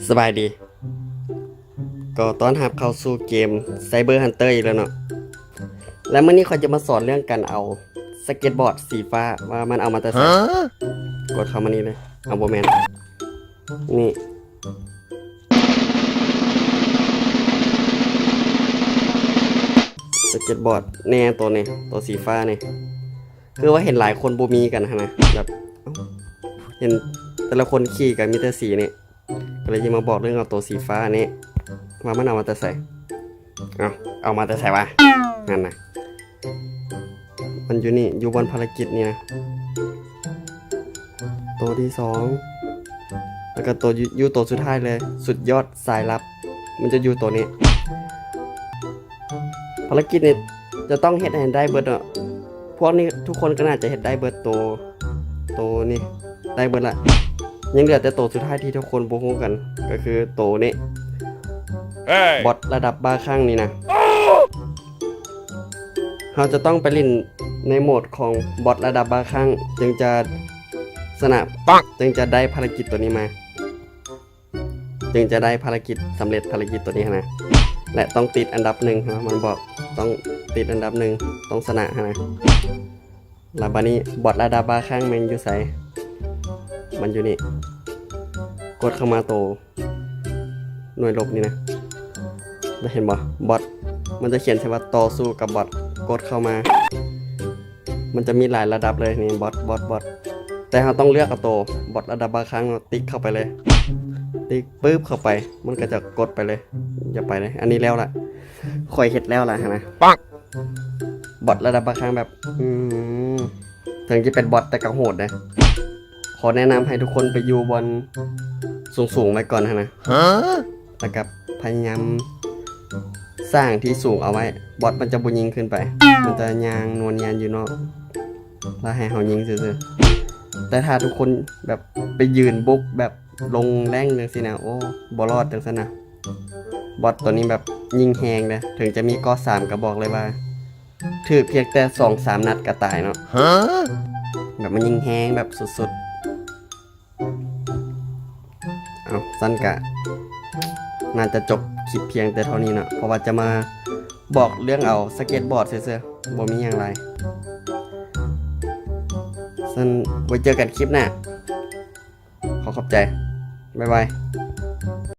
ສະບາຍດີ ກໍຕ້ອນຮັບເຂົ້າສູ່ເກມ Cyber Hunter ອີກແລ້ວເນາະ ແລະ ມື້ນີ້ຂ້ອຍຈະມາສອນເລື່ອງການເອົາສະເກັດບອດສີຟ້າ ວ່າມັນເອົາມາແຕ່ໃສ. ຮະ? ກົດເຂົ້າມານີ້ເລີຍ. ເອົາ ບໍ່ແມ່ນ ນີ້ ສະເກັດບອດແນ່ ໂຕນີ້ ໂຕສີຟ້ານີ້ ຄືວ່າເຫັນຫຼາຍຄົນບໍ່ມີກັນຫັ້ນນະ ແບບ ເອົ້າ ເຫັນແຕ່ລະຄົນຂີ່ກໍມີແຕ່ສີນີ້ ກໍເລີຍຈະມາບອກເລື່ອງເອົາໂຕສີຟ້ານີ້ ວ່າມັນເອົາມາແຕ່ໃສ. ເອົ້າ ເອົາມາແຕ່ໃສວະ? ຫັ້ນນະ ມັນຢູ່ນີ້ ຢູ່ບ່ອນພາລະກິດນີ້ນະ ໂຕທີສອງ ແລ້ວກໍໂຕຢູ່ ຢູ່ໂຕສຸດທ້າຍເລີຍ ສຸດຍອດສາຍລັບ ມັນຈະຢູ່ໂຕນີ້. ພາລະກິດນີ້ຈະຕ້ອງເຮັດໃຫ້ໄດ້ເບິດເນາະ ພວກນີ້ທຸກຄົນກໍໜ້າຈະເຮັດໄດ້ເບິດໂຕ ໂຕນີ້ໄດ້ເບິດລະ ຍັງເຫຼືອແຕ່ໂຕສຸດທ້າຍທີ່ທຸກຄົນບໍ່ຮູ້ກັນ ກໍຄືໂຕນີ້ ເຮີ້ຍ ບອດລະດັບບ້າຄັ່ງນີ້ນະ ເຮົາຈະຕ້ອງໄປຫຼິ້ນໃນໂໝດຂອງບອດລະດັບບ້າຄັ່ງ ຈຶ່ງຈະຊະນະ ປັກ ຈຶ່ງຈະໄດ້ພາລະກິດໂຕນີ້ມາ ຈຶ່ງຈະໄດ້ພາລະກິດ ສຳເລັດພາລະກິດໂຕນີ້ຫັ້ນນະ ແລະ ຕ້ອງຕິດອັນດັບໜຶ່ງ ເນາະ ມັນບອກຕ້ອງຕິດອັນດັບໜຶ່ງ ຕ້ອງຊະນະຫັ້ນນະ. ແລ້ວບາດນີ້ບອດລະດັບບ້າຄັ່ງແມ່ນຢູ່ໃສ? ມັນຢູ່ນີ້ ກົດເຂົ້າມາໂຕໜ່ວຍລົບນີ້ນະ ແລ້ວເຫັນບໍ່? ບອດ ມັນຈະຂຽນໃສ່ວ່າຕໍ່ສູ້ກັບບອດ ກົດເຂົ້າມາ ມັນຈະມີຫຼາຍລະດັບເລີຍນີ້ ບອດ ບອດ ບອດ ແຕ່ເຮົາຕ້ອງເລືອກເອົາໂຕບອດລະດັບບ້າຄັ່ງເນາະ ຕິກເຂົ້າໄປເລີຍ ຕິກປຶບເຂົ້າໄປ ມັນກໍຈະກົດໄປເລີຍ ຢ່າໄປເລີຍ ອັນນີ້ແລ້ວລະ ຂ້ອຍເຮັດແລ້ວລະຫັ້ນນະ ປັກ ບອດລະດັບບ້າຄັ່ງແບບ ອືມ ເຖິງຈະເປັນບອດແຕ່ກໍໂຫດເດ້ ຂໍແນະນຳໃຫ້ທຸກຄົນໄປຢູ່ບ່ອນສູງໆໄວ້ກ່ອນຫັ້ນນະ ຮະ? ແລ້ວກໍພະຍາຍາມສ້າງທີ່ສູງເອົາໄວ້ ບອດມັນຈະບໍ່ຍິງຂຶ້ນໄປ ມັນຈະຍ່າງນວນຍຽນຢູ່ນອກ ແລ້ວໃຫ້ເຮົາຍິງຊື່ໆ ແຕ່ຖ້າທຸກຄົນແບບໄປຢືນບຸກແບບລົງແລ້ງຈັ່ງຊີ້ນະ ໂອ້ ບໍ່ລອດຈັ່ງຊັ້ນນະ ບອດໂຕນີ້ແບບຍິງແຮງເດ້ ເຖິງຈະມີເກາະສາມກໍບອກເລີຍວ່າ ຖືກພຽງແຕ່ສອງສາມນັດກໍຕາຍເນາະ ຮະ? ແບບມັນຍິງແຮງແບບສຸດໆ ເອົາ ຊັ້ນກະໜ້າຈະຈົບຄລິບພຽງແຕ່ເທົ່ານີ້ເນາະ ເພາະວ່າຈະມາບອກເລື່ອງເອົາສະເກັດບອດຊື່ໆ ບໍ່ມີຫຍັງຫຼາຍ ຊັ້ນໄວ້ເຈີກັນຄລິບໜ້າ ຂໍຂອບໃຈ ບາຍບາຍ.